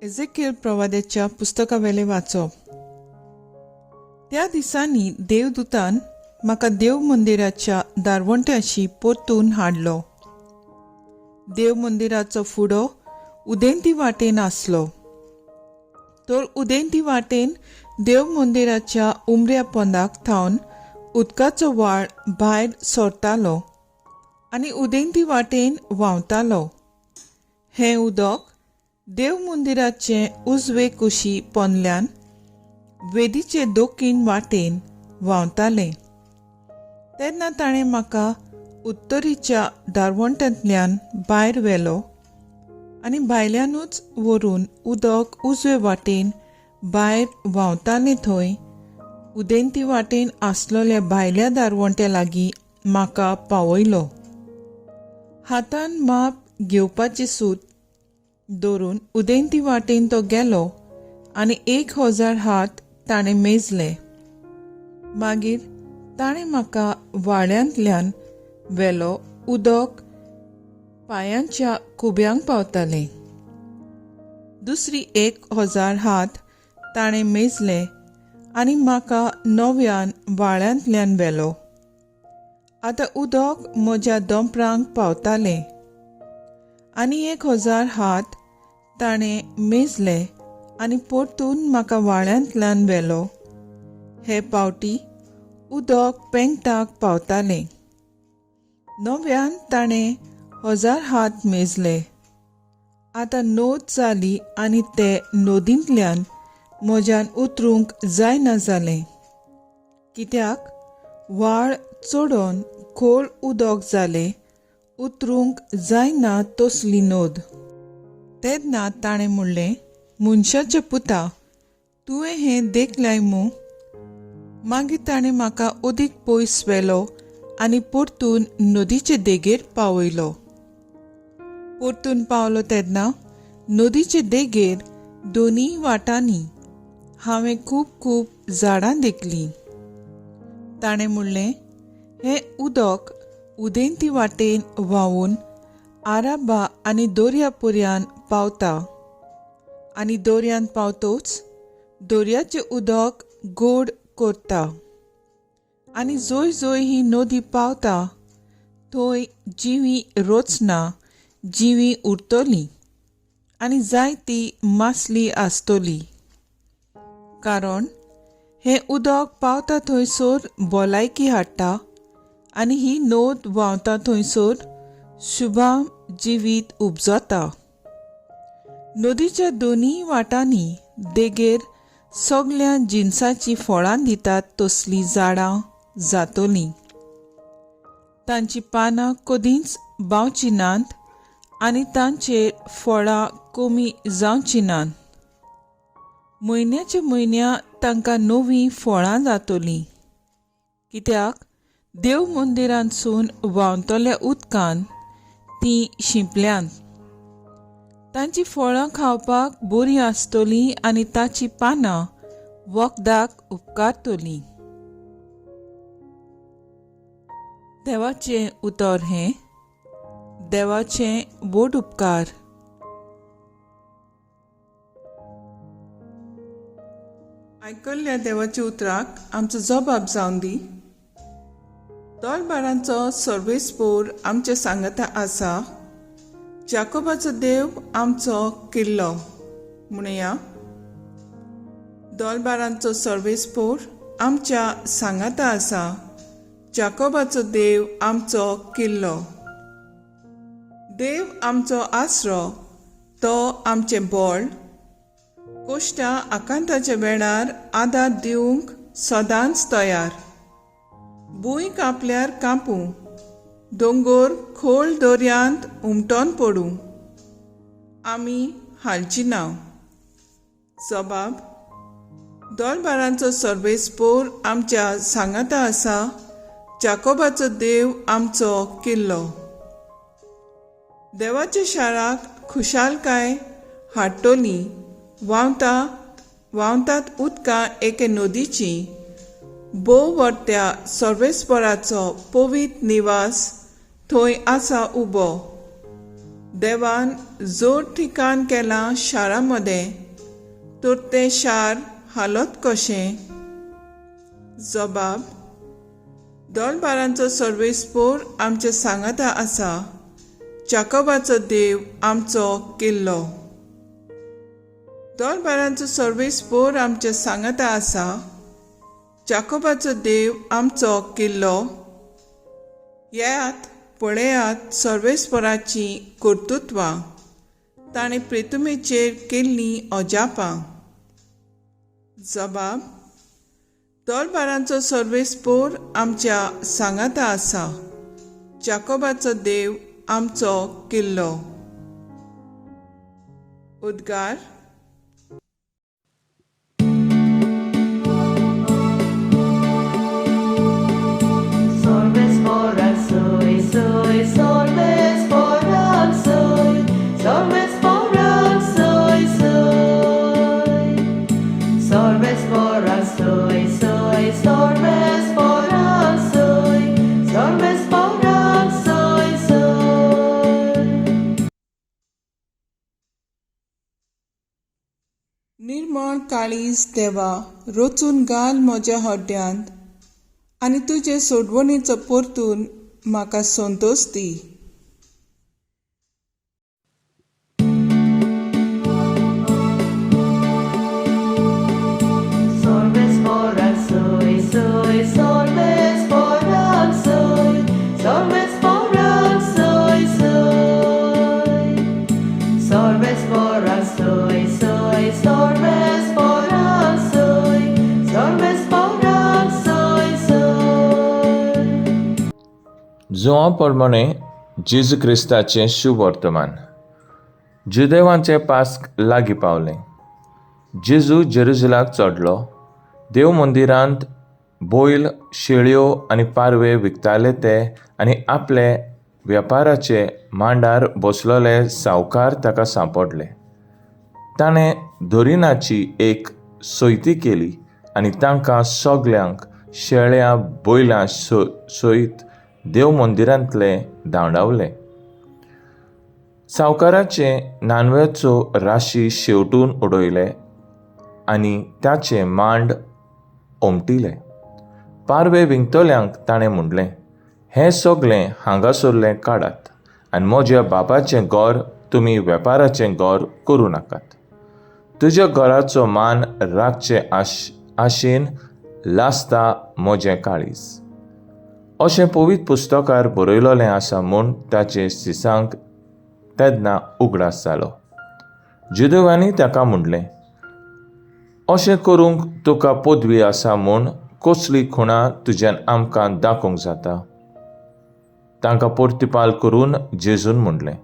एझेकियल प्रवाद्याच्या पुस्तकावेलें वाचप. त्या दिसांनी देवदूतान म्हाका देव मंदिराच्या दारवंट्याशी परतून हाडलो. देव मंदिराचो फुडो उदेंती वाटेन आसलो. तर उदेंती वाटेन देव मंदिराच्या उमऱ्या पोंदाक थावन उदकाचो व्हाळ भायर सरतालो आनी उदेंती वाटेन व्हांवतालो. हें उदक देव मंदिराचे उजवे कुशी पोंदल्यान वेदीचे दोकीन वाटेन व्हांवतालें. तेन्ना ताणें म्हाका उत्तरीच्या दारवंट्यांतल्यान भायर व्हेलो आनी भायल्यानूच व्हरून उदक उजवे वाटेन भायर व्हांवतालें थंय उदेंती वाटेन आसलेल्या भायल्या दारवंट्या लागीं म्हाका पावयलो. हातान माप घेवपाची सूत दवरून उदेंती वाटेन तो गेलो आनी 1000 हात ताणें मेजले. मागीर ताणें म्हाका वाड्यांतल्यान व्हेलो. उदक पांयांच्या खुब्यांक पावतालें. दुसरी 1000 हात ताणें मेजले आनी म्हाका नव्यान वाळ्यांतल्यान व्हेलो. आतां उदक म्हज्या दोंपरांक पावतालें. आनी 1000 हात ताणें मेजले आनी परतून म्हाका वाळ्यांतल्यान व्हेलो. हे पावटी उदक पेंगटाक पावतालें. नव्यान ताणें 1000 हात मेजले. आतां नोद जाली आनी ते नदींतल्यान म्हज्यान उतरूंक जायना जालें, कित्याक व्हाळ चडोवन खोल उदक जालें, उतरूंक जायना तसली नोद. तेन्ना ताणें म्हणलें, मनशाच्या पुता, तुवें हें देखलाय मू? मागीर ताणें म्हाका अदीक पयस व्हेलो आनी परतून नदीचे देगेर पावयलो. परतून पावलो तेन्ना नदीचे देगेर दोनूय वाटांनी हांवें खूब खूब झाडां देखलीं. ताणें म्हणलें, हें उदक उदेंती वाटेन व्हांवून आराबा आनी दर्या पर्यान पावता आनी दर्यांत पावतोच दर्याचें उदक गोड करता आनी जंय जंय ही नदी पावता थंय जिवी रचना जिवी उरतली आनी जायती मासली आसतली, कारण हें उदक पावता थंयसर भलायकी हाडटा आनी ही नद व्हांवता थंयसर शुभाम जिवीत उपजता. नदीच्या दोनूय वाटांनी देगेर सगल्या जिनसाचीं फळां दितात तसलीं झाडां जातलीं. तांचीं पानां कदींच बावचीं नात आनी तांचेर फळां कमी जावचीं नात. म्हयन्याच्या म्हयन्या तांकां नवीं फळां जातलीं, कित्याक देव मंदिरांतसून व्हांवतल्या उदकान तीं शिंपल्यांत. तांचीं फळां खावपाक बरीं आसतलीं आनी ताचीं पानां वखदाक उपकारतलीं. देवाचें उतर हें देवाचें व्हड उपकार. आयकल्ल्या देवाच्या उतराक आमचो जबाब जावन दी. दोलबारांचो सर्वेस्पोर आमचे सांगाता आसा. जाकोबाचो देव आमचो किल्लो. म्हणया, दोलबारांचो सर्वेस्पोर आमच्या सांगाता आसा. जाकोबाचो देव आमचो किल्लो. देव आमचो आसरो, तो आमचें बळ. कोश्टा आकांताच्या वेळार आदार दिवंक सदांच तयार. भूंय कांपल्यार कांपूं, दोंगोर खोल दर्यांत उमटोन पडूं, आमी हालची ना. जबाब, दोलबारांचो सर्वेस्पोर आमच्या सांगाता आसा. जाकोबाचो देव आमचो किल्लो. देवाच्या शाराक खुशालकाय हाडटली. व्हांवतात उदकां एके नदीची. भोव व्हडत्या सर्वेस्पराचो पवित्र निवास थंय आसा उबो. देवान जोर ठिकाण केलां शारा मदें, तर तें शार हालत कशें? जबाब, दोलबारांचो सर्वेस्पोर आमच्या सांगाता आसा, जाकोबाचो देव आमचो किल्लो. दोलबारांचो सर्वेस्पोर आमच्या सांगाता आसा, जाकोबाचो देव आमचो किल्लो. येयात पळयात सर्वेस्पोराचीं कर्तृत्वां, ताणें प्रितुमेचेर केल्लीं अजापां. जबाब, दोलबारांचो सर्वेस्पोर आमच्या सांगाता आसा, जाकोबाचो देव आमचो किल्लो. उद्गार. Solves soy, soy, solves soy, solves soy, soy. Solves soy, soy, solves soy, solves soy, soy. निर्मळ काळीज देवा रचून घाल म्हज्या हड्ड्यांत आनी तुजे सोडवणीचो परतून म्हाका संतोश दी. Solves soy, soy, solves soy, solves soy, soy. Solves soy, soy, solves soy, solves soy, soy. जुंवा प्रमाणे जेजू क्रिस्ताचें शुभ वर्तमान. जुदेवांचें पास्क लागीं पावलें. जेजू जेरुजलाक चडलो. देव मंदिरांत बैल, शेळयो आनी पारवे विकताले ते आनी आपले वेपाराचे मांडार बसलोले सावकार ताका सांपडले. ताणें धोरिनाची एक सोयती केली आनी तांकां सगल्यांक शेळ्यां बैलां सयत देव मंदिरांतले धांवडावले. सावकाराचे नानव्याचो राशी शेवटून उडयले आनी ताचे मांड ओमटिले. पारवे विंकतल्यांक ताणें म्हणलें, हें सगळें हांगासरलें काडात आनी म्हज्या बाबाचें घर तुमी वेपाराचें घर करूं नाकात. तुज्या घराचो मान राखचे आशेन लासता म्हजें काळीज, अशें पवित्र पुस्तकार बरयलोलें आसा म्हूण ताचे सिसांक तेन्ना उगडास जालो. जुदेवांनी ताका म्हणलें, अशें करूंक तुका पदवी आसा म्हूण कसली खुणा तुज्यान आमकां दाखोवंक जाता? तांकां प्रतिपाल करून जेजून म्हणलें,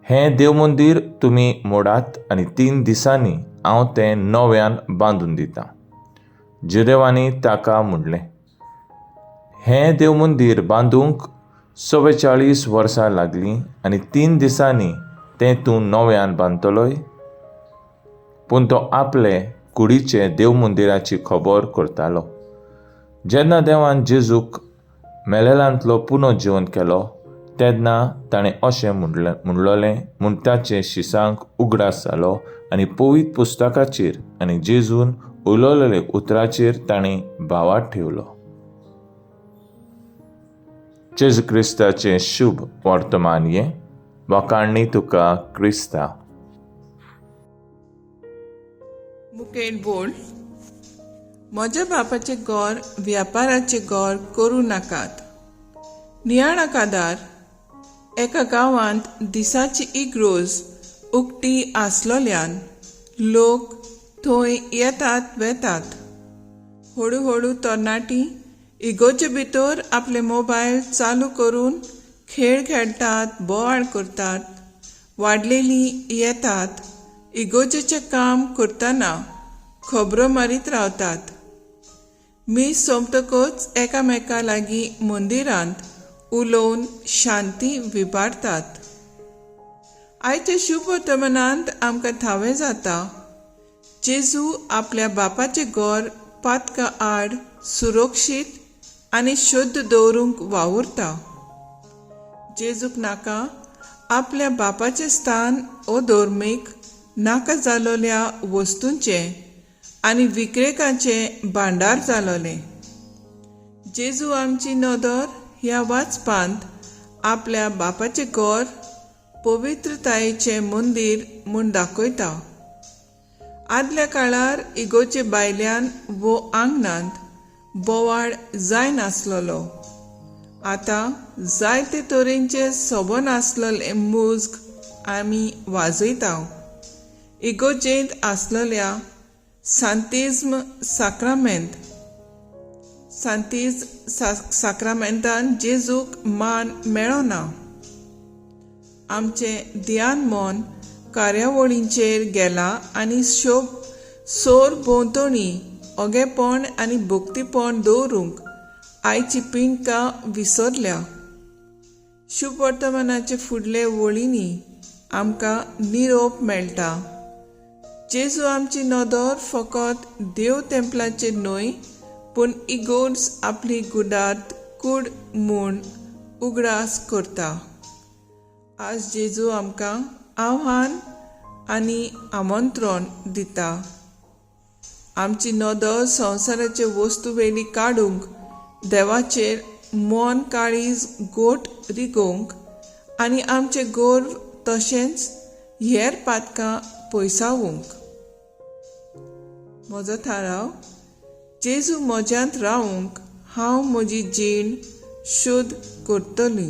हें देवमंदीर तुमी मोडात आनी 3 दिसांनी हांव तें नव्यान बांदून दितां. जुदेवांनी ताका म्हणलें, हें देवमंदीर बांदूंक 44 वर्सां लागलीं आनी 3 दिसांनी तें तूं नव्यान बांदतलोय? पूण तो आपले कुडीचे देवमंदिराची खबर करतालो. जेन्ना देवान जेजूक मेलेलांतलो पुनर्जीवन केलो तेन्ना ताणें अशें म्हणलोलें म्हूण ताचे शिसांक उगडास जालो आनी पवित्र पुस्तकाचेर आनी जेजून उलयलेल्या उतराचेर ताणें भावार्थ ठेवलो. जेजू क्रिस्ताचें शुभ वर्तमान हें. वाखाणणी तुका क्रिस्ता. मुखेल बोल. म्हज्या बापाचें घर व्यापाराचें घर करूं नाकात. नियाळाकादार एका गांवांत दिसाची इग्रोज उक्ती आसलोल्यान लोक थंय येतात वेतात. हळू हळू तरणाटी इगोचे भितर आपले मोबायल चालू करून खेळ खेळटात, बोवाळ करतात. वाडलेलीं येतात, इगोजेचें काम करतना खबरो मारीत रावतात. मीस सोंपतकच एकामेका लागीं मंदिरांत उलोवन शांती विभारतात. आयच्या शुभ वर्तमानांत आमकां थावें जाता, जेजू आपल्या बापाचें घर पातका आड सुरक्षीत आनी शुद्ध दवरूंक वावुरता. जेजूक नाका आपल्या बापाचें स्थान अधर्मीक नाका जालोल्या वस्तूंचें आनी विक्रेकांचें भांडार जालोलें. जेजू आमची नदर ह्या वाचपांत आपल्या बापाचें घर पवित्रतायेचें मंदीर म्हूण दाखयता. आदल्या काळार इगोचे बायल्यान वो आंगणांत बोवाळ जायनासलेलो. आतां जायते तरेंचे सोबन आसलेलें मुज्ग आमी वाजयता. इगोजेंत आसलेल्या सांतिज्म साक्रामेंत सांतीज साक्रामेंतान जेजूक मान मेळना. आमचें ध्यान मन कार्यावळींचेर गेलां आनी शोभ सोर भोंवतणी ओगेपण आनी भक्तीपण दवरूंक आयची पिंडकां विसरल्या. शुभ वर्तमानाचे फुडले वळींनी आमकां निरोप मेळटा. जेजू आमची नदर फकत देव तेंपलाचेर न्हय पूण इगोर्ज आपली गुडात कूड म्हूण उगडास करता. आज जेजू आमकां आव्हान आनी आमंत्रण दिता. आमची नदर संवसाराचे वस्तू वेली काडूंक, देवाचेर मन काळीज गोट रिगोवंक आनी आमचें गर्व तशेंच हेर पातकां पयसावूंक. म्हजो थाराव, जेजू म्हज्यांत रावूंक हांव म्हजी जीण शुद्ध करतली.